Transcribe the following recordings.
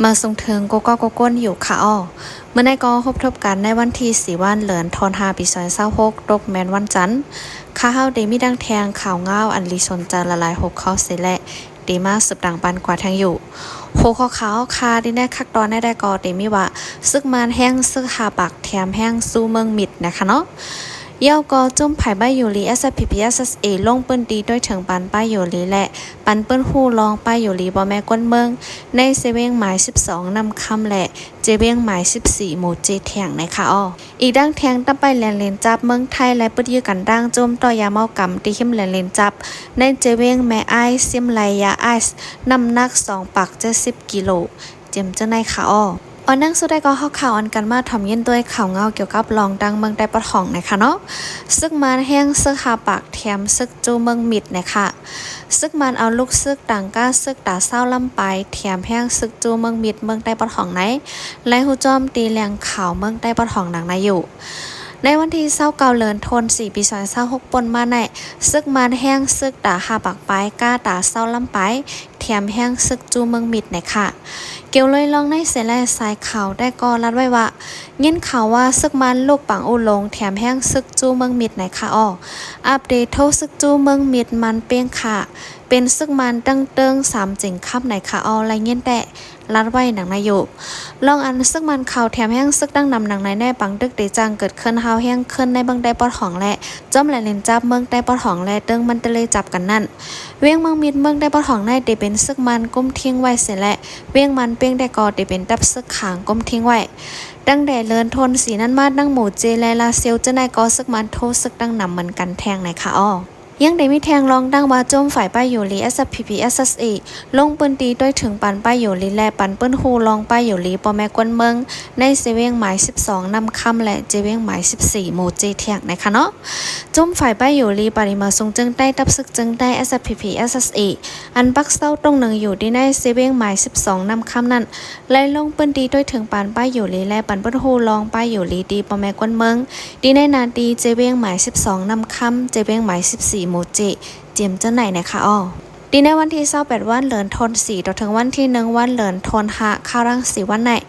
ມາສົ່ງເຖິງກູ່ເກາະກູ່ກົ້ນຢູ່ຄ່ະເນາະ. ມື້ນີ້ກໍພົບທົບກັນໃນວັນທີສີ່ວັນ ເດືອນທັນວາ ປີສອງພັນຊາວຫົກ ຕົກແມ່ນວັນຈັນ. ຂ້າເຮົາໄດ້ມີດັ່ງແທງຂ່າວງາວອັນລີສົນໃຈຫຼາຍໆຫົວຂໍ້ເສຍແລະ ໄດ້ມາສືບຕາມປັນກວ່າແທງຢູ່. ຫົວຂໍ້ຂ່າວເຮົາຄ່ະ ທີ່ແນ່ຄັກຕອນໃນໄດ້ກໍໄດ້ມີວ່າ ຊຶກມານແຮງຊຶກຫ້າປາກ ແຖມແຮງສູ້ເມືອງມິດນະຄະເນາະ. ແລ້ວກໍຈຸ້ມຝ່າຍປ້າຍຢູ່ຫຼີ SSPP SSA ລົງພື້ນທີ່ດ້ວຍເຖິງປານປ້າຍຢູ່ຫຼີ ແລະ ປັນເປີ້ນຮູ້ລອງປ້າຍຢູ່ຫຼີພໍ່ແມ່ຄົນເມືອງ ໃນເຊເວັງໝາຍສິບສອງນ້ຳຄຳ ແລະ ເຊເວັງໝາຍສິບສີ່ ໝູ່ເຈັດ ແທງໃນຄະເນາະ. ອີກດັ່ງແທງຕາມປ້າຍແດນເລນຈັບເມືອງໄທ ແລະ ປຶດຢື້ກັນດ້າງຈຸ້ມຕໍ່ຢາເມົາກຳທີ່ຮິມແດນເລນຈັບ ໃນເຊເວັງແມ່ອາຍ ຊິມໄລຢາໄອສ໌ ນ້ຳໜັກສອງປາກເຈັດສິບກິໂລ ເຈັມຈັ່ງໃດຄະເນາະ. ອອນນັງສຸດໄດ້ກໍເຮົາຂ່າວອັນກັນມາຖ່ອມເຢັນດ້ວຍຂ່າວງາວກ່ຽວກັບລອງຕັ້ງເມືອງໃຕ້ປະທ້ອງນະຄະເນາະ. ຊຶກມານແຮງຊຶກຫ້າປາກ ແຖມຊຶກຈູ້ເມືອງມິດນະຄະ. ຊຶກມານເອົາລູກຊຶກ ຕາງກ້າຊຶກຕາເຊົ້າລຳປາຍ ແຖມແຮງຊຶກຈູ້ເມືອງມິດ ເມືອງໃຕ້ປະທ້ອງໃນ ລາຍຮູ້ຈ້ອມຕີແຫຼ່ງຂ່າວເມືອງໃຕ້ປະທ້ອງດັ່ງໃນຢູ່. ໃນວັນທີຊາວເກົ້າ ເດືອນທັນວາ ປີສອງພັນຊາວຫົກ ປົນມາໃນ ຊຶກມານແຮງຊຶກຕາຫ້າປາກປາຍ ກ້າຕາເຊົ້າລຳປາຍ ແຖມແຮງຊຶກຈູ້ເມືອງມິດນະຄະ. ກ່ຽວເລີຍລອງໃນເສຍແລະສາຍຂ່າວໄດ້ກໍລັດໄວ້ວ່າ ຍິນຂ່າວວ່າຊຶກມານລູກປັງອູ່ຫຼົງ ແຖມແຮງຊຶກຈູ້ເມືອງມິດນະຄະເນາະ. ອັບເດດໂທຊຶກຈູ້ເມືອງມິດມັນເປ້ງຂະ ເປັນຊຶກມານຕັ້ງເຕີງສາມເຈັງຄຳນະຄະເນາະ ລາຍງານແຕ່ ລັດໄວ້ດັ່ງໃນຢູ່. ລອງອັນຊຶກມານເຂົາແຖມແຮງຊຶກຕັ້ງນຳດັ່ງໃນແນ່ ປາງຕຶກໄດ້ຈ້າງເກີດຂຶ້ນຮ້າວແຮງຂຶ້ນໃນເມືອງໃຕ້ປະທ້ອງ ແລະ ຈອມແລນເລນຈັບເມືອງໃຕ້ປະທ້ອງ ແລະ ເຕີງມັນເຕເລຈັບກັນນັ້ນ ເວງເມືອງມິດເມືອງໃຕ້ປະທ້ອງໃນໄດ້ເປັນຊຶກມານກຸມທິງໄວ້ເສຍແລະ ເວງມັນເປ້ງໄດ້ກໍໄດ້ເປັນຕັບຊຶກຂາງກຸມທິງໄວ້. ຕັ້ງແຕ່ເດີນທົນສີນັ້ນມາ ທັງໝູ່ເຈ ແລະ ລາຊຽວ ຈະໄດ້ກໍຊຶກມານໂທຊຶກຕັ້ງນຳເໝືອນກັນແທງໃນຄະເນາະ. ຍັງໄດ້ມີແທງລອງຕັ້ງວ່າ ໂຈມຝ່າຍປ້າຍຢູ່ຫຼີ SSPP SSA ລົງພື້ນທີ່ດ້ວຍເຖິງປານປ້າຍຢູ່ຫຼີ ແລະ ປັນເປີ້ນຮູ້ລອງປ້າຍຢູ່ຫຼີພໍ່ແມ່ຄົນເມືອງ ໃນເຊເວັງໝາຍສິບສອງນ້ຳຄຳ ແລະ ເຊເວັງໝາຍສິບສີ່ ໝູ່ເຈ ແທງໃນຄະເນາະ. ໂຈມຝ່າຍປ້າຍຢູ່ຫຼີ ປາຣີມາສູງເຈີງໃຕ້ ຕັບຊຶກເຈີງໃຕ້ SSPP SSA ອັນປັກເຊົາຕົງໜຶ່ງຢູ່ທີ່ໃນເຊເວັງໝາຍສິບສອງນ້ຳຄຳນັ້ນ ໄລ່ລົງພື້ນທີ່ດ້ວຍເຖິງປານປ້າຍຢູ່ຫຼີ ແລະ ປັນເປີ້ນຮູ້ລອງປ້າຍຢູ່ຫຼີ ທີ່ພໍ່ແມ່ຄົນເມືອງ ທີ່ໃນໜ້າທີ່ເຈເວັງໝາຍສິບສອງນ້ຳຄຳ ເຈເວັງໝາຍສິບສີ່ ໝູ່ເຈ ເຈັມເຈົ້າໃນນະຄະເນາະ. ທີ່ໃນວັນທີຊາວແປດວັນ ເດືອນທັນວາ ຕໍ່ເຖິງວັນທີໜຶ່ງວັນ ເດືອນທັນວາ ຄາລັງສີວັນໃນ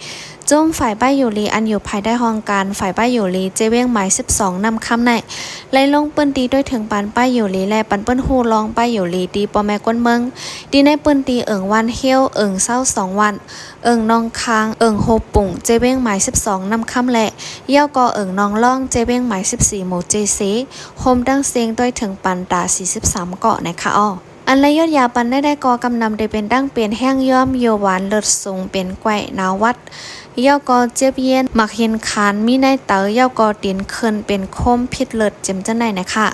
ໂຈມຝ່າຍປ້າຍຢູ່ຫຼີ ອັນຢູ່ພາຍໃຕ້ຫ້ອງການຝ່າຍປ້າຍຢູ່ຫຼີ ເຈເວັງໝາຍສິບສອງນ້ຳຄຳໃນ ໄລ່ລົງພື້ນທີ່ດ້ວຍເຖິງປານປ້າຍຢູ່ຫຼີ ແລະ ປັນເປີ້ນຮູ້ລອງປ້າຍຢູ່ຫຼີ ທີ່ພໍ່ແມ່ຄົນເມືອງ ທີ່ໃນພື້ນທີ່ເອີ່ງວັນຮຽວ ເອີ່ງຊາວສອງວັນ ເອີ່ງໜອງຄາງ ເອີ່ງໂຮປຸງ ເຈເວັງໝາຍສິບສອງນ້ຳຄຳ ແລະ ແລ້ວກໍເອີ່ງໜອງລອງ ເຈເວັງໝາຍສິບສີ່ ໝູ່ເຈ ເຊ ໂຮມທັງເສັງດ້ວຍເຖິງປັນຕາສີ່ສິບສາມເກາະໃນຄະເນາະ. ອັນໄລຍອດຢາປັນໄດ້ໄດ້ກໍກຳນຳໄດ້ເປັນຕັ້ງເປັນແຮງຍ້ອມ ຢູ່ຫວານ ເລີດສູງ ເປັນໄຂ້ ໜາວຫວັດ ແລ້ວກໍເຈັບເຢັນ ໝາກຫີນຂານ ມີໃນເຕີ ແລ້ວກໍຕີນຂຶ້ນເປັນໂຄມ ພິດເລີດ ເຈັມເຈົ້າໃນນະຄະ.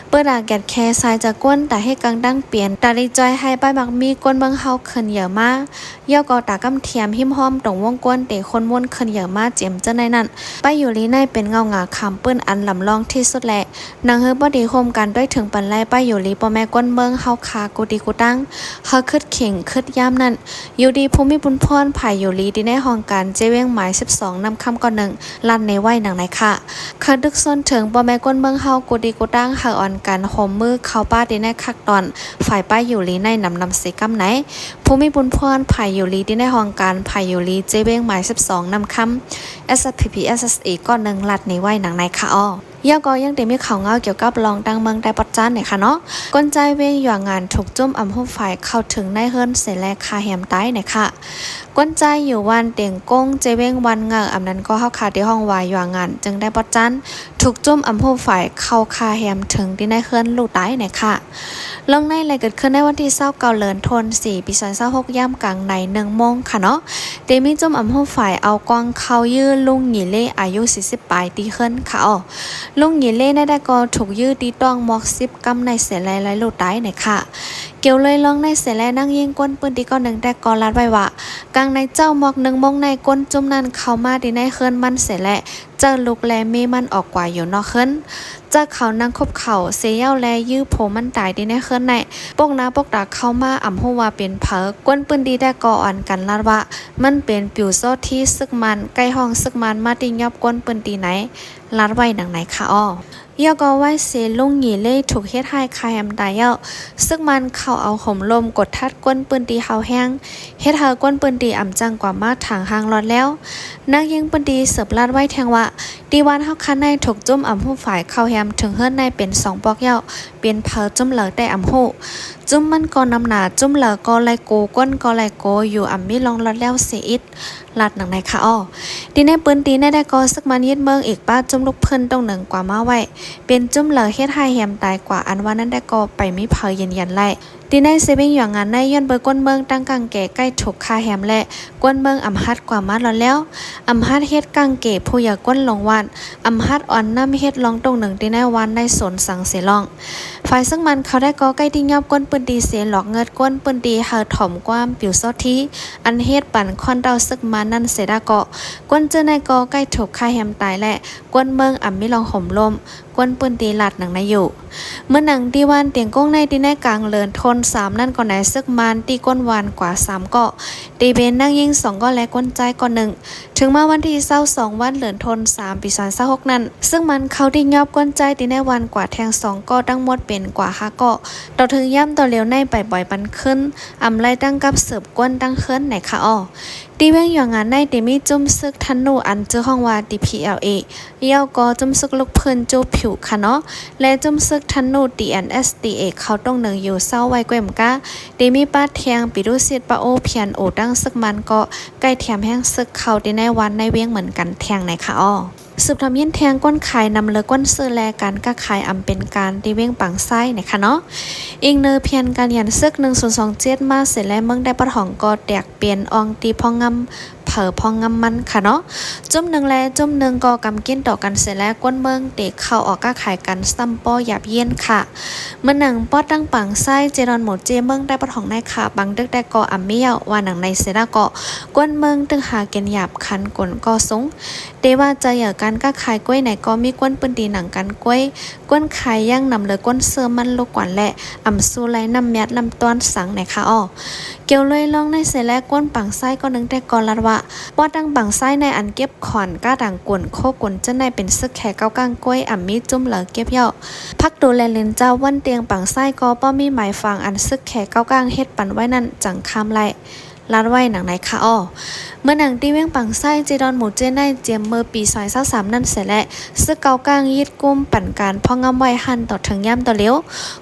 ເປີດອາກາດແຄ ສາຍຈາກກົ້ນ ຕາເຮກກາງດັງເປັນ ຕາດີຈ່ອຍໄຮ ປ້າຍໝາກມີ ກົ້ນເບິ່ງເຮົາຂຶ້ນເຢີມາ ແລ້ວກໍຕາກຳຖຽມ ຮິມຮອມຕົງວົງກົ້ນ ເຕະຄົນວົນຂຶ້ນເຢີມາ ເຈັມເຈົ້າໃນນັ້ນ ປ້າຍຢູ່ລີໃນເປັນເງົາຫງາຄຳປືນອັນລຳລອງທີ່ສຸດແລະ ໜັງເຮີປ້າດີໂຮມກັນດ້ວຍເຖິງປັນໄລ ປ້າຍຢູ່ລີພໍ່ແມ່ຄົນເມືອງເຮົາຄາກູ່ຕີກູ່ຕັ້ງ ເຮົາຄຶດເຄັ່ງຄຶດຢາມນັ້ນ ຢູ່ດີພູມິບຸນພອນ ພາຍຢູ່ລີ ທີ່ໃນຫ້ອງການເຈເວັງໝາຍສິບສອງນ້ຳຄຳກ່ອນໜຶ່ງ ລັດໃນໄວ້ໜັງໃນຄະ. ເຂົາດຶກຊວນເຖິງພໍ່ແມ່ຄົນເມືອງເຮົາກູ່ຕີກູ່ຕັ້ງ ເຮົາອ່ອນກັນໂຮມມືເຂົ້າປ່າທີ່ໃນຄັກຕອນ ຝ່າຍປ້າຍຢູ່ລີໃນນຳນຳເສກຳໃນ ພູມິບຸນພອນ ພາຍຢູ່ລີ ທີ່ໃນຫ້ອງການພາຍຢູ່ລີ ເຈເວັງໝາຍສິບສອງນ້ຳຄຳ SSPP SSA ກ່ອນໜຶ່ງ ລັດໃນໄວ້ໜັງໃນຄະເນາະ. ແລ້ວກໍຍັງໄດ້ມີຂ່າວງາວກ່ຽວກັບລອງຕັ້ງເມືອງໃຕ້ປອດຈານໃນຄະເນາະ. ຄົນໃຈເວງຢວງງານ ຖືກໂຈມອຳໂຫດຝ່າຍເຂົ້າເຖິງໃນເຮືອນເສຍແລະ ຄາແຮມຕາຍໃນຄະ. ຄົນໃຈຢູ່ບ້ານເຕັງກົງ ເຈເວັງວັນເຫງີ ອຳນັ້ນກໍເຮົາຄາທີ່ຮ້ອງວ່າຢວງງານ ເຈີງໃຕ້ປອດຈານ ຖືກໂຈມອຳໂຫດຝ່າຍເຂົ້າຄາແຮມເຖິງທີ່ໃນເຮືອນລູກຕາຍໃນຄະ. ເລື່ອງໃນໄດ້ເກີດຂຶ້ນໃນວັນທີຊາວເກົ້າ ເດືອນທັນວາ ປີສອງພັນຊາວຫົກ ຍາມກາງໃນໜຶ່ງໂມງຄະເນາະ. ໄດ້ມີໂຈມອຳໂຫດຝ່າຍເອົາກອງເຂົ້າຢື້ລຸງຫຢີເລ ອາຍຸສີ່ສິບປາຍ ທີ່ເຮືອນຄະເນາະ. ລຸງຫຢີເລໃນໄດ້ກໍຖືກຢື້ຕີຕ້ອງໝວກສິບກຳໃນເສຍແລະ ລາຍລູກຕາຍໃນຄະ. ກ່ຽວເລີຍລອງໃນເສຍແລ ນາງຍິງຄົນພື້ນທີ່ກ່ອນໜຶ່ງແຕ່ກໍລັດໄວ້ວ່າ ກາງໃນເຈົ້າໝວກໜຶ່ງໂມງໃນ ຄົນຈຸ້ມນັ້ນເຂົ້າມາທີ່ໃນເຮືອນມັນເສຍແລະ ເຈີລູກແລເມມັນອອກກວ່າຢູ່ນອກເຮືອນ. ເຈົ້າເຂົານັ່ງຄຸບເຂົ່າເສຍເຫຍ້າແລ ຢື້ໂຜມັນຕາຍທີ່ໃນເຮືອນໃນ ປົກໜ້າປົກຕາເຂົ້າມາ ອຳຮູ້ວ່າເປັນໃຜ. ຄົນພື້ນທີ່ແຕ່ກໍອ່ອນກັນລັດວ່າ ມັນເປັນປິວໂຊທີຊຶກມານ ໄກ່ຫ້ອງຊຶກມານມາຕິຍອບຄົນພື້ນທີ່ໃນ ລັດໄວ້ໜັງໃນຄະເນາະ. ຍ້ອນກໍໄວ້ເສລຸງຫຍີ່ເລຍ ຖືກເຮັດຮ້າຍຄາແຮມຕາຍແລ້ວ, ຊຶກມານເຂົ້າເອົາໂຫມລົມ ກົດທັດຄົນພື້ນທີ່ເຮົາແຮງ, ເຮັດໃຫ້ຄົນພື້ນທີ່ອຳຈັ່ງກວ່າມາທາງຫ້າງລອດແລ້ວ. ນາງຍິງພື້ນທີ່ເສີບລາດໄວ້ແທງວ່າ ທີ່ບ້ານເຮົາຄາໃນ ຖືກຈຸ້ມອຳຮູ້ຝາຍເຂົ້າແຮມເຖິງເຮືອນໃນເປັນສອງປອກແລ້ວ, ເປັນໃຜຈຸ້ມເລີແຕ່ອຳຮູ້. ຈຸ້ມມັນກໍນຳໜາ, ຈຸ້ມເລີກໍໄລ່ໂກ, ຄົນກໍໄລ່ໂກຢູ່, ອຳມີລອງລອດແລ້ວເສຍອິດ. ລາດໜັງໃນຄະອໍ. ທີ່ໃນພື້ນທີ່ໃນໄດ້ກໍຊຶກມານຍຶດເມືອງອີກ ປະຈຸ້ມລູກພື້ນຕົງໜຶ່ງກວ່າມາໄວ້ ເປັນຈຸ້ມເລີເຮັດຮ້າຍແຮມຕາຍກວ່າ ອັນວ່ານັ້ນໄດ້ກໍໄປມີໃຜຢືນຢັນໄດ້. ທີ່ໃນເຊເວັງຢວງງານໃນ ຍ້ອນເບີຄົນເມືອງຕັ້ງກາງແກ່ໃກ້ຖືກຄາແຮມ ແລະ ຄົນເມືອງອຳຫັດກວ່າມາລອດແລ້ວ, ອຳຫັດເຮັດກາງແກ່ຜູ້ໃຫຍ່ຄົນລົງວັດ, ອຳຫັດອ່ອນນ້ຳເຮັດລອງຕົງໜຶ່ງ ທີ່ໃນວັນໄດ້ສົນສັງເສລອງ. ຝ່າຍຊຶກມານເຂົາໄດ້ກໍໃກ້ຕິຍອບຄົນພື້ນທີ່ເສ ຫຼອກເງິດຄົນພື້ນທີ່ໃຫ້ຖອມຄວາມປິວຊອດທີ ອັນເຮັດປັນຄອນເຕົ້າຊຶກມານນັ້ນເສດາເກາະ, ຄົນເຈີໃນກໍໃກ້ຖືກຄາແຮມຕາຍ ແລະ ຄົນເມືອງອຳມີລອງໂຫມລົມ ຄົນພື້ນທີ່ລາດໜັງໃນຢູ່. ເມື່ອໜັງທີ່ວັນຕຽງກົງໃນ ທີ່ໃນກາງເດືອນໂທນສາມນັ້ນກໍໃນ ຊຶກມານຕີກົ້ນວັນກວ່າສາມເກາະ, ທີ່ເປັນນາງຍິງສອງເກາະ ແລະ ຄົນຊາຍເກາະໜຶ່ງ. ເຖິງມາວັນທີຊາວສອງ ວັນເດືອນໂທນສາມ ປີສອງພັນຊາວຫົກນັ້ນ ຊຶກມານເຂົ້າຕິຍອບຄົນຊາຍທີ່ໃນວັນກວ່າແທງສອງເກາະ, ທັງໝົດເປັນກວ່າຫ້າເກາະ. ຕໍ່ເຖິງຍາມຕໍ່ຫຼຽວໃນ ໄປບ່ອຍປັນຄືນ ອຳໄລ່ຕັ້ງກັບສືບຄົ້ນຕັ້ງເຮືອນໃນຄະອໍ. ທີ່ວຽງຢວງງານໃນ ທີ່ມີຈຸ້ມຊຶກທະນູ ອັນຊື່ຫ້ອງວ່າ ທີພີແອລເອ ແລ້ວກໍຈຸ້ມຊຶກລູກພື້ນຈູຜິວຄະນໍ ແລະ ຈຸ້ມຊຶກທະນູ ທີເອັນເອສ ທີເອ ເຂົ້າຕົງໜຶ່ງຢູ່ເຊົ້າໄວ້ກ້ວຍມະກາ ທີ່ມີປະແທງປີດູຊິດປະໂອ ພີເອັນໂອ ຕັ້ງຊຶກມານເກາະ ໃກ້ແຖມແຮງຊຶກເຂົ້າທີ່ໃນວັນໃນວຽງເໝືອນກັນແທງໃນຄະອໍ. ສືບທຳຍິນແທງ ຄົນຂາຍນຳເລີຄົນຊື້ ແລະ ການຄ້າຂາຍອຳເປັນການທີ່ວຽງປາງຊາຍໃນຄະນໍ. ອີງເໜີແຜນການຢັນຊຶກໜຶ່ງສູນສອງເຈັດມາເສແລະ ເມືອງໄດ້ປະທ້ອງກໍແຕກເປັນອ່ອງຕີພອງງຳ ເຜີພອງງຳມັນຄະນໍ. ຈຸ້ມໜຶ່ງແລະຈຸ້ມໜຶ່ງກໍກຳກິນຕໍ່ກັນເສແລະ ຄົນເມືອງເຕເຂົ້າອອກຄ້າຂາຍກັນຊ້ຳປໍຢາບເຢັນຄະ. ເມື່ອໜັງປອດຕັ້ງປາງຊາຍ ເຈດອນໝູເຈ ເມືອງໄດ້ປະທ້ອງໃນຄະ ບາງດຶກໄດ້ກໍອຳມີເຍົາ ວ່າໜັງໃນເສດາເກາະ ຄົນເມືອງຕຶກຫາກິນຢາບ ຄັນກົນກໍສູງ. ແຕ່ວ່າຈະເຫຍີການຄ້າຂາຍກ້ວຍໃນກໍມີຄົນພື້ນທີ່ໜັງກັນກ້ວຍ, ຄົນຂາຍຍັງນຳເລີຄົນຊື້ມັນລູກກວນ ແລະ ອຳຊູໄລ່ນ້ຳແມັດນ້ຳຕ້ອນສັງໃນຄະອໍ. ກ່ຽວລອຍລອງໃນເສແລະ ຄົນປາງຊາຍກໍໜຶ່ງແຕ່ກໍລາດວ່າ ປອດຕັ້ງປາງຊາຍໃນອັນເກັບຂອນກ້າຕ່າງກົນ ໂຄກຸນຈະໄດ້ເປັນຊຶກແຂເກົາກ້າງກ້ວຍ ອຳມີຈຸ້ມເລີເກັບເຍົາ. ພັກໂຕແລເລີນເຈົ້າວັນຕຽງປາງຊາຍກໍບໍ່ມີໝາຍຝັງ ອັນຊຶກແຂເກົາກ້າງເຮັດປັນໄວ້ນັ້ນ ຈັ່ງຄາມໄລ່ ລາດໄວ້ໜັງໃນຄະອໍ. ເມື່ອໜັງທີ່ວຽງປາງຊາຍ ເຈດອນໝູເຈໃນ ຈຽມເມື່ອປີສອງພັນຊາວສາມນັ້ນເສແລະ ຊຶກເກົາກ້າງຍຶດກຸມປັນການພອງງຳໄວ້ຫັ້ນ ຕໍ່ເຖິງຍາມຕໍ່ຫຼຽວ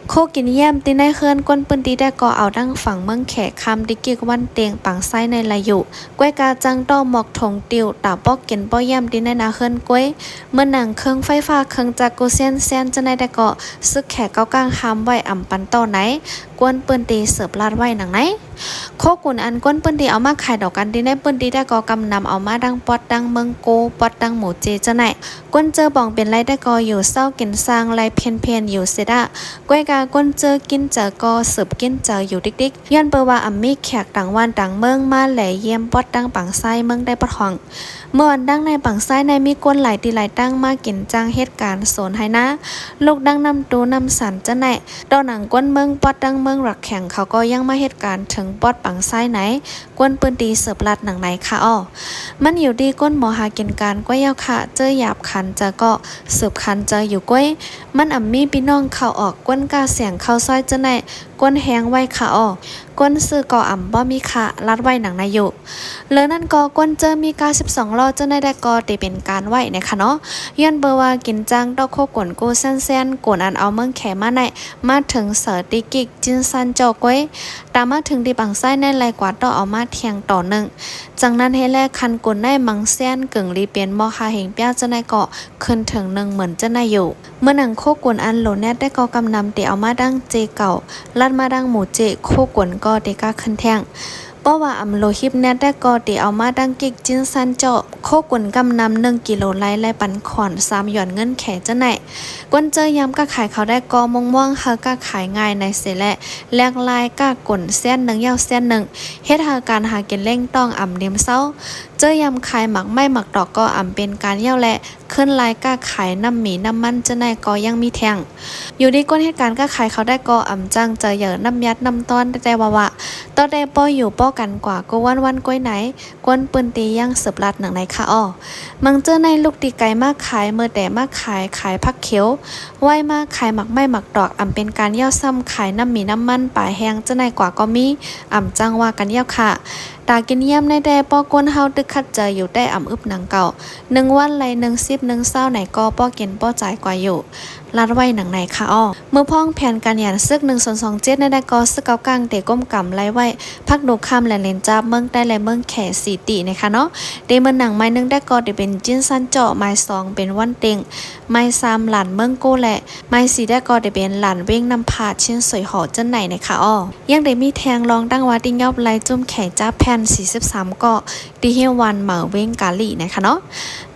ໂຄກິນຢ້ຽມ ທີ່ໃນເຮືອນຄົນພື້ນທີ່ໄດ້ກໍເອົາຕັ້ງຝັ່ງເມືອງແຂ ຄຳທີ່ກິກວັນຕຽງປາງຊາຍໃນລາຍຢູ່ ກ້ວຍກາຈັ່ງຕໍ່ໝອກຖົງຕິວ ຕາປອກກິນປ້ອຍຢ້ຽມ ທີ່ໃນນາເຮືອນກ້ວຍ. ເມື່ອໜັງເຄື່ອງໄຟຟ້າເຄື່ອງຈັກ ກູເຊນແຊນຈະໄດ້ແຕ່ກໍ ຊຶກແຂເກົາກ້າງຫ້າມໄວ້ ອຳປັນຕໍ່ໃນ ຄົນພື້ນທີ່ເສີບລາດໄວ້ໜັງໃນ. ໂຄກຸນອັນຄົນພື້ນທີ່ເອົາມາຂາຍຕໍ່ກັນ ທີ່ໃນພື້ນທີ່ໄດ້ກໍກຳນຳເອົາມາທັງປອດຕັ້ງເມືອງໂກ ປອດຕັ້ງໝູເຈຈະໄດ້. ຄົນເຈີບອງເປັນໄລໄດ້ກໍຢູ່ເຊົາກິນຊ່າງໄລເພນໆຢູ່ເສດາ ກ້ວຍກາຄົນເຈີກິນເຈີກໍສືບກິນເຈີຢູ່ຕິກໆ ຍ້ອນເປີວ່າອຳມີແຂກຕ່າງບ້ານຕ່າງເມືອງມາແລຢ້ຽມປອດຕັ້ງປາງຊາຍເມືອງໄດ້ປະທ້ອງ. ເມື່ອວັນດັ່ງໃນປາງຊາຍໃນມີຄົນຫຼາຍທີ່ຫຼາຍຕັ້ງມາກິນຈ້າງເຮັດການສວນໄຮ່ນາ ລູກດັ່ງນ້ຳຕູນ້ຳສັນຈະໄດ້. ຕໍ່ໜັງຄົນເມືອງປອດຕັ້ງເມືອງລັກແຂງ ເຂົາກໍຍັງມາເຮັດການເຖິງປອດປາງຊາຍໃນ ຄົນພື້ນທີ່ເສີບລາດໜັງໃນຄະອໍ. ມັນຢູ່ທີ່ຄົນໝໍຫາກິນການກ້ວຍເຍົາຄະ ເຈີຢາບຂັນເຈີກໍສືບຂັນເຈີຢູ່ກ້ວຍ. ມັນອຳມີພີ່ນ້ອງເຂົ້າອອກ ຄົນກ້າສຽງເຂົ້າຊອຍຈະໄດ້ ຄົນແຮງໄວ້ຄະອໍ. ຄົນຊື້ກໍອຳບໍ່ມີຄະ ລາດໄວ້ໜັງໃນຢູ່. ເລີນັ້ນກໍຄົນເຈີມີກາສິບສອງລໍ້ຈະໄດ້ ແຕ່ກໍເຕເປັນການໄວ້ໃນຄະນໍ ຍ້ອນເບີວ່າກິນຈ້າງຕໍ່ໂຄກົນກູແຊນແຊນ ກົນອັນເອົາເມືອງແຂມາໄດ້ ມາເຖິງເສີຕິກິກ ຈິນຊານເຈົ້າກ້ວຍ ຕາມມາເຖິງທີ່ປາງຊາຍໃນໄລ່ກວາດຕໍ່ເອົາມາແທງຕໍ່ໜຶ່ງ. ຈັ່ງນັ້ນເຮັດແລະຄັນກົນໃນມັງແຊນ ເກິ່ງລີເປັນໝໍຫາເຮັງປຽຈະໄດ້ກໍ ຂຶ້ນເຖິງໜຶ່ງໝື່ນຈະໄດ້ຢູ່. ເມື່ອໜັງໂຄກົນອັນໂຫຼແນດໄດ້ກໍກຳນຳເຕເອົາມາດັ່ງເຈເກົ່າ ລັດມາດັ່ງໝູເຈ ໂຄກົນກໍເຕກ້າຂຶ້ນແທງ. ເພາະວ່າອຳໂຫຼຮີບແນດໄດ້ກໍເຕເອົາມາດັ່ງກິກຈິນຊານເຈາະ ໂຄກົນກຳນຳໜຶ່ງກິໂລໄລ ແລະ ປັນຂອນສາມຢວນເງິນແຂຈະໄດ້. ຄົນເຈີຍາມຄ້າຂາຍເຂົາໄດ້ກໍມຸງມອງໃຫ້ຄ້າຂາຍງ່າຍໃນເສແລະ ແລກລາຍກ້າກົນແສນໜຶ່ງເຍົາແສນໜຶ່ງ ເຮັດໃຫ້ການຫາກິນລ້ຽງຕ້ອງອຳເນັມເຊົາ. ເຈີຍາມຂາຍໝາກໄມ້ໝາກຕອກກໍອຳເປັນການເຍົາແລະ ຂຶ້ນລາຍຄ້າຂາຍນ້ຳໝີນ້ຳມັນຈະໄດ້ກໍຍັງມີແທງ. ຢູ່ດີຄົນເຮັດການຄ້າຂາຍເຂົາໄດ້ກໍອຳຈັ່ງຈະເຫຍີນ້ຳຢາດນ້ຳຕ້ອນແຕ່ວ່າວ່າ ຕໍ່ແຕ່ພໍຢູ່ພໍ ກັນກວ່າກູ່ວັນໆ ກ້ວຍໃນ ຄົນພື້ນທີ່ຍັງສືບລັດໜັງໃນຄະອໍ. ມັງເຈີໃນລູກຕີໄກມາຂາຍ ເມີແຕ່ມາຂາຍ ຂາຍຜັກຂຽວ ໄວ້ມາຂາຍໝາກໄມ້ໝາກຕອກ ອຳເປັນການເຍົາຊ້ຳ ຂາຍນ້ຳໝີນ້ຳມັນ ປາແຫ້ງເຈີໃນກວ່າກໍມີ ອຳຈັ່ງວ່າກັນເຍົາຄະ. ຕາກິນຢ້ຽມໃນແຕ່ ພໍຄົນເຮົາຕຶກຂັດໃຈຢູ່ແຕ່ອຳອຶບໜັງເກົ່າ ໜຶ່ງວັນໄລ່ໜຶ່ງສິບ ໜຶ່ງຊາວໃນກໍພໍກິນພໍຈ່າຍກວ່າຢູ່ ລັດໄວ້ໜັງໃນຄະອໍ. ເມື່ອພ້ອມແຜນການຍານເສິກ ໜຶ່ງສອງສອງເຈັດ ໃນໃດກໍ ເສິກເກົ້າກ້າງເຕະກົມກຳໄລ່ໄວ້ ພັກດູຄຳແລະເລນຈັບ ເມືອງໃຕ້ ແລະ ເມືອງແຂສີ່ຕີໃນຄະເນາະ. ເຕເມີນໜັງໄມ້ໜຶ່ງແດກກໍເຕເປັນຈິ້ນຊານເຈາະ, ໄມ້ສອງເປັນວັນເຕັງ, ໄມ້ສາມຫຼານເມືອງໂກ ແລະ ໄມ້ສີ່ແດກກໍເຕເປັນຫຼານເວງນ້ຳພາ ຊິນສວຍຫໍ ເຈີໃນໃນຄະອໍ. ຍັງໄດ້ມີແທ່ງລອງຕັ້ງວ່າ ຕິຍອບໄລ່ຈຸ້ມແຂຈາແຜ່ນ ສີ່ສິບສາມ ເກາະ ທີ່ເຮວວານເໝີເວງກາລີໃນຄະເນາະ.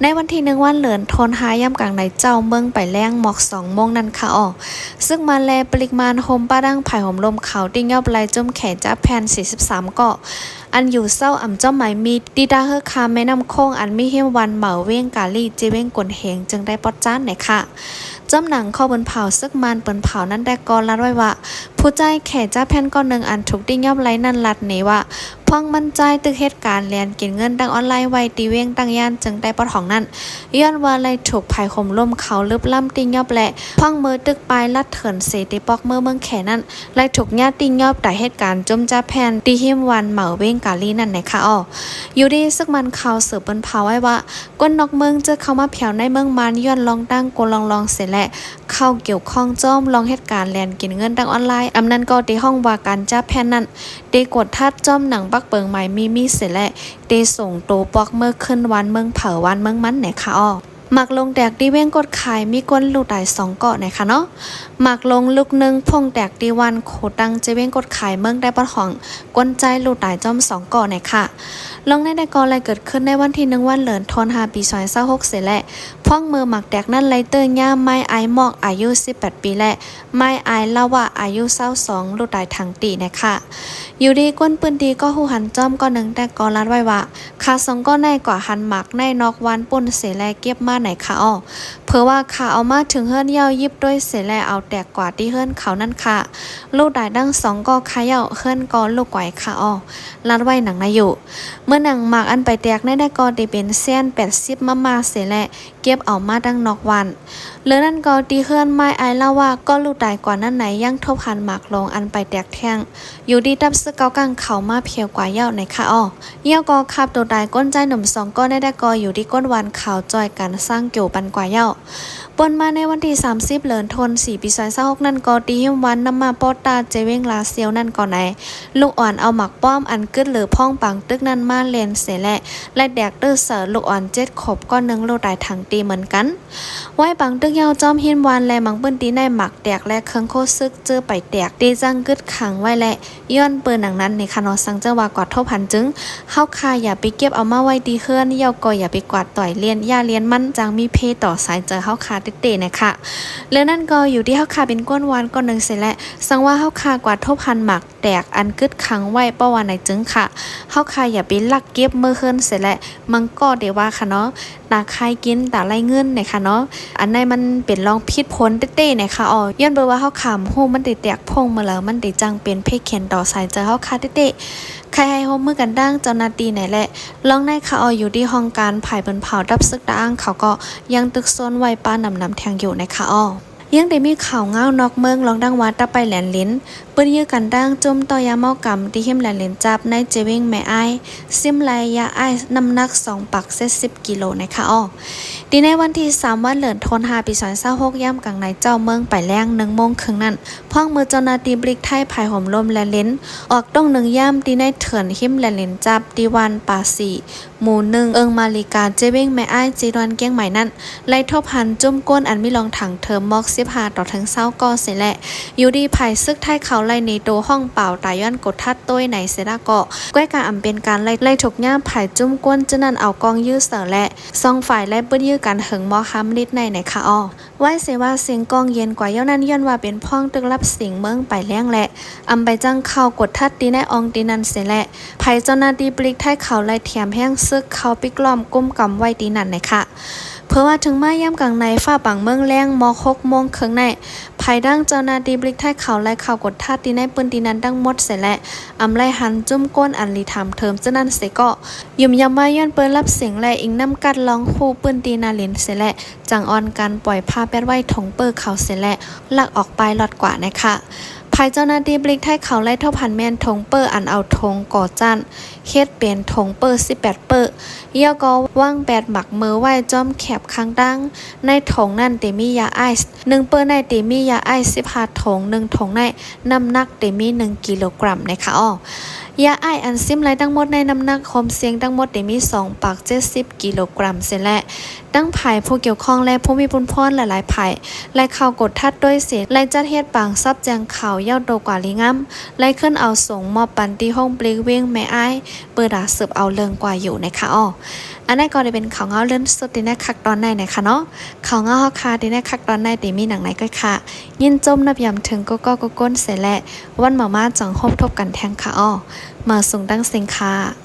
ໃນວັນທີໜຶ່ງ ວັນເລີນ ໂທນຫ້າ ຍາມກາງໃນເຈົ້າ ເມືອງໄປແລງ ໝອກສອງໂມງນັ້ນຄະອໍ. ເສິກມານ ແລະ ປະລິກມານໂຮມປະດັງ ພາຍໂຮມລົມເຂົາ ຕິຍອບໄລ່ຈຸ້ມແຂຈາແຜ່ນ ສີ່ສິບສາມ ເກາະ ອັນຢູ່ເຊົາອຳຈ້ອມໄມມີ ທີ່ທ່າເຮືອຂ້າມແມ່ນ້ຳໂຂງ ອັນມີເຮວວານເໝີເວງກາລີ ເຈເວງກົນເຮງ ເຈີງໃຕ້ປອດຈານໃນຄະ. ຈ້ຳໜັງຂໍ້ເປິນເຜົາເສິກມານເປີເຜົານັ້ນແດກກໍລັດໄວ້ວ່າ ຜູ້ຈ່າຍແຂຈາແຜ່ນກ້ອນໜຶ່ງ ອັນຖືກຕິຍອບໄລ່ນັ້ນ ລັດເນວ່າ ພວກມັນຈ່າຍຕຶກເຮັດການແລ່ນກິນເງິນທາງອອນລາຍໄວ້ ທີ່ເວງຕັ້ງຢ້ານ ເຈີງໃຕ້ປອດຂອງນັ້ນ ຍ້ອນວ່າໄລ່ຖືກພາຍໂຮມລົມເຂົາລຶບລ້ຳຕິຍອບ ແລະ ພວກເມີຕຶກປ້າຍລັດເຖິນເສ ທີ່ປອກເມີເມືອງແຂນັ້ນ ໄລ່ຖືກຍາດຕິຍອບຕາເຮັດການຈຸ້ມຈາແຜ່ນ ທີ່ເຮວວານເໝີເວງກາລີນັ້ນໃນຄະອໍ. ຢູ່ດີເສິກມານເຂົາສືບເປິນເຜົາໄວ້ວ່າ ຄົນນອກເມືອງເຈີເຂົ້າມາພຽວໃນເມືອງມານ ຍ້ອນລອງຕັ້ງໂກລອງລອງເສແລະ ເຂົ້າກ່ຽວຂ້ອງຈ້ອມລອງເຮັດການແລ່ນກິນເງິນທາງອອນລາຍ ອຳນັ້ນກໍເຕຮ້ອງວ່າການຈາແຜ່ນນັ້ນ ເຕກວດທັດຈ້ອມໜັງປັກເປີງໝາຍມີມີເສແລະ ເຕສົ່ງໂຕປອກເມີຂຶ້ນວັນເມືອງເຜີ ວັນເມືອງມັນໃນຄະອໍ. ໝາກຫຼົງແຕກທີ່ເວງກົດຂາຍ ມີຄົນລູກຕາຍສອງເກາະໃນຄະເນາະ. ໝາກຫຼົງລູກໜຶ່ງ ໂພງແຕກທີ່ວັນໂຄຕັງ ເຈເວງກົດຂາຍ ເມືອງໃຕ້ປອດຂອງ ຄົນຈ່າຍລູກຕາຍຈ້ອມສອງເກາະໃນຄະ. ລອງໃນໃດກໍໄລ່ເກີດຂຶ້ນໃນວັນທີໜຶ່ງ ວັນເລີນ ໂທນຫ້າ ປີສອງພັນຊາວຫົກເສແລະ ພວກເມີໝາກແຕກນັ້ນໄລ່ເຕີ້ຍາໄມ້ອາຍໝອກ ອາຍຸສິບແປດປີ ແລະ ໄມ້ອາຍລາວະ ອາຍຸຊາວສອງ ລູກຕາຍທັງຕີໃນຄະ. ຢູ່ດີຄົນພື້ນທີ່ກໍຮູ້ຫັນຈ້ອມເກາະໜຶ່ງແດກກໍລັດໄວ້ວ່າ ຂ້າສອງເກາະໃນກວ່າຫັນໝາກໃນນອກວັນປຸ້ນເສແລະເກັບມາໃນຄະອໍ. ເຜີວ່າຂ້າເອົາມາເຖິງເຮືອນເຍົາ ຢິບໂຕຍເສແລະເອົາແຕກກວ່າທີ່ເຮືອນເຂົານັ້ນຄະ. ລູກຕາຍທັງສອງເກາະຄະເຍົາ ເຮືອນກໍລຸກໄຫວຄະອໍ ລັດໄວ້ໜັງໃນຢູ່. ເມື່ອໜັງໝາກອັນໄປແຕກໃນແດກກໍເຕເປັນແສນແປດສິບມາມາເສແລະ ເກັບເອົາມາຕັ້ງນອກວັນ. ເຫຼືອນັ້ນກໍທີ່ເຮືອນໄມ້ອາຍລາວະ ກໍລູກຕາຍກວ່ານັ້ນໃນ ຍັງທົບຫັນໝາກຫຼົງອັນໄປແຕກແທ້ງ ຢູ່ທີ່ຕັບເສິກເກົ້າກ້າງເຂົາມາພຽວກວ່າເຍົາໃນຄະອໍ. ເຍົາກໍຄາບໂຕຕາຍ ຄົນຊາຍໜຸ່ມສອງເກາະໃນແດກກໍຢູ່ທີ່ກົ້ນວັນເຂົາ ຈ່ອຍກັນສ້າງໂຈປັນກວ່າເຍົາ. ປ່ນມາໃນວັນທີສາມສິບ ເລີນໂທນສີ່ ປີສອງພັນຊາວຫົກນັ້ນກໍ ທີ່ຮິມວັນນ້ຳມາປໍຕາ ເຈເວງລາຊຽວນັ້ນກໍໃນ ລູກອ່ອນເອົາໝາກປ້ອມອັນກຶດເຫຼືອພ້ອງປາງຕຶກນັ້ນມາເຫຼັ້ນເສແລະ ໄລ່ແຕກເຕີ້ຍໃສ່ລູກອ່ອນເຈັດຂວບ ກໍໜຶ່ງລູກຕາຍທັງຕີເໝືອນກັນ. ໄວ້ປາງຕຶກເຍົາຈ້ອມຮິມວັນ ແລະ ບາງພື້ນທີ່ໃນໝາກແຕກ ແລະ ເຄື່ອງໂຄຊຶກເຈີໄປແຕກ ທີ່ຈັ່ງກຶດຂັງໄວ້ ແລະ ຍ້ອນເປີນໜັງນັ້ນໃນຄະເນາະ ສັງເຈີວ່າກວາດທົບຫັນຈຶ່ງ ເຮົາຄາຢ່າໄປເກັບເອົາມາໄວ້ທີ່ເຮືອນ ເຍົາກໍຢ່າໄປກວາດຕ່ອຍເຫຼັ້ນ ຢ້ານເຫຼັ້ນມັນຈັ່ງມີເພຕໍ່ສາຍໃຈເຮົາຄາເຕະໆ ນະຄະ. ເລື່ອງນັ້ນກໍຢູ່ທີ່ເຮົາຄາເປັນກ້ນວານກ້ອນໜຶ່ງເສແລະ ສັງວ່າເຮົາຄາກວາດທົບຫັນໝາກແຕກອັນກຶດຂັງໄວ້ ເພາະວ່າໃນຈຶ່ງຄະ ເຮົາຄາຢ່າໄປລັກເກັບເມືອເຮືອນເສແລະ ມັງກໍເດວ່າຄະເນາະ ຕາຄາຍກິນ ຕາໄລ່ເງິນ ນະຄະເນາະ. ອັນໃນມັນເປັນລອງຜິດຜົນເຕະໆ ນະຄະອໍ ຍ້ອນເບີວ່າເຮົາຄາບໍ່ຮູ້ມັນໄດ້ແຕກໂພງເມື່ອໃດ ມັນໄດ້ຈັ່ງເປັນເພເຂັນຕໍ່ສາຍໃຈເຮົາຄາເຕະໆ. ໃຄໃຫ້ຮ່ວມມືກັນດ້າງເຈົ້າໜ້າທີ່ໃນແຫຼະ ລອງໃນຄະອໍ ຢູ່ທີ່ຫ້ອງການຝ່າຍເພິ່ນເຜົາ ດັບເສິກຕາອ່າງ ເຂົາກໍຍັງຕຶກໂຊນໄວ້ປະນຳນຳແທງຢູ່ ນະຄະອໍ. ຍັງໄດ້ມີຂ່າວງາວນອກເມືອງ ລອງດັ່ງວ່າຕະໄປແຫຼນລິນ ປືນຢື້ກັນດັ່ງຈຸ້ມຕໍ່ຢາເມົາກຳ ທີ່ຮິມແຫຼນລິນຈັບ ໃນເຈເວັງແມ່ອາຍ ຊິມໄລ່ຢາໄອສ໌ນ້ຳໜັກສອງປັກເຈັດສິບກິໂລ ນະຄະອໍ. ທີ່ໃນວັນທີສາມ ວັນເດືອນໂທນຫ້າ ປີສອງພັນຊາວຫົກ ຍາມກາງໃນເຈົ້າ ເມືອງໄປແລງ ໜຶ່ງໂມງເຄິ່ງນັ້ນ ພວກມືເຈົ້າໜ້າທີ່ບລິກໄທ ພາຍໂຮມລົມແລນລິນ ອອກຕົງໜຶ່ງຍາມ ທີ່ໃນເຖື່ອນຮິມແລນລິນຈັບ ທີ່ບ້ານປາສີ ໝູ່ໜຶ່ງ ເອີງມາລິກາ ເຈເວັງແມ່ອາຍ ເຈດວນກຽງໃໝ່ນັ້ນ ໄລ່ທົບຫັນຈຸ້ມກົ້ນອັນມີລອງຖັງເທີມໝອກສິບຫ້າຕໍ່ເຖິງຊາວກໍເສແລະ ຢູ່ດີຝ່າຍຊຶກໄທເຂົາໄລ່ໜີໂຕຫ້ອງເປົ່າ ຕາຍ້ອນກົດທັດໂຕ້ຍໃນເສລະເກາະ ກ້ວຍກາອຳເປັນການໄລ່ ໄລ່ທຸກຍາມຝ່າຍຈຸ້ມກົ້ນ ຈາກນັ້ນເອົາກ້ອງຢື້ໃສ່ແລະ ສອງຝ່າຍໄລ່ປືນຢື້ກັນເຖິງໝໍ້ຄຳນິດໃນ ນະຄະອໍ. ໄວ້ເສວ່າເສຍງກ້ອງເຢັນກວ່າເຍົານັ້ນ ຍ້ອນວ່າເປັນພວກຕຶກລັບສິງເມືອງໄປແລງ ແລະ ອຳໄປຈັ່ງເຂົ້າກົດທັດທີ່ໃນອ່ອງທີ່ນັ້ນເສແລະ ຝ່າຍເຈົ້າໜ້າທີ່ບລິກໄທເຂົາໄລ່ຖຽມແຮງຊຶກເຂົ້າປິດລ້ອມກຸມກຳໄວ້ທີ່ນັ້ນ ນະຄະ. ເ ເຜີວ່າເຖິງມາຍາມກາງໃນ ຟ້າບາງເມືອງແລ້ງ ມອກຫົກໂມງເຄິ່ງໃນ ພາຍດັ່ງເຈົ້າໜ້າທີ່ບລິກໄທເຂົາໄລ່ເຂົ້າກວດທາດທີ່ໃນພື້ນທີ່ນັ້ນທັງໝົດເສຍແລ້ວ ອຳໄລ່ຫັນຈຸ້ມກົ້ນອັນລີຖາມເທີມເຈົ້ານັ້ນເສຍເກາະ ຢືນຢັນວ່າຍ້ອນເປີນລັບສິງ ແລະ ອີງນຳກັດລອງຮູ້ພື້ນທີ່ນາລິນເສຍແລ້ວ ຈັ່ງອ່ອນການປ່ອຍພາແປດໄວ້ຖົງເປີ້ເຂົາເສຍແລ້ວ ລັກອອກໄປລອດກວ່ານະຄະ. ພາຍເຈົ້າໜ້າທີ່ບລິກໄທເຂົາໄລ່ທົບຫັນແມ່ນຖົງເປີ້ອັນເອົາຖົງກໍ່ຈານ ເຮັດເປັນຖົງເປີ້ສິບແປດເປີ້ ແລ້ວກໍວາງແປດໝາກເມີໄວ້ຈອມແຄບຂ້າງທາງ ໃນຖົງນັ້ນເຕມີຢາໄອສ໌ ໜຶ່ງເປີ້ໃນເຕມີຢາໄອສ໌ສິບຫ້າຖົງ ໜຶ່ງຖົງໃນ ນ້ຳໜັກເຕມີໜຶ່ງກິໂລກຣາມນະຄະອໍ. ຢາໄອສ໌ອັນຊິມໄລ່ທັງໝົດໃນນ້ຳໜັກໂຮມສ່ຽງທັງໝົດເຕມີສອງປາກເຈັດສິບກິໂລກຣາມເສຍແລ້ວ ທັງພາຍຜູ້ກ່ຽວຂ້ອງ ແລະ ຜູ້ມີບຸນພອນຫຼາຍໆພາຍ ໄລ່ເຂົ້າກວດທາດດ້ວຍເສຍ ໄລ່ຈັດເຮັດບາງສັບແຈ້ງຂ່າວ ເຍົາໂຕກວ່າລີງາມ ໄລ່ຂຶ້ນເອົາສົ່ງມອບປັນທີ່ໂຮງບລິກວຽງແມ່ອາຍ ເປີດດາສືບເອົາເລື່ອງກວ່າຢູ່ນະຄະອໍ. ອັນນັ້ນກໍໄດ້ເປັນຂ່າວເງົາເລື່ອນສຸດທີ່ໃນຄັກຕອນໃນນະຄະເນາະ. ຂ່າວເງົາເຮົາຄາທີ່ໃນຄັກຕອນໃນເຕມີຫຍັງໃນກໍຄະ ຍິນຊົມນັບຢາມເຖິງກຸກກໍກຸກຄົນເສຍແລ້ວ ວັນເໝີມາຈັ່ງພົບທົບກັນແທງຄະອໍ. ມາສົ່ງຕັ້ງເສັງຄະ.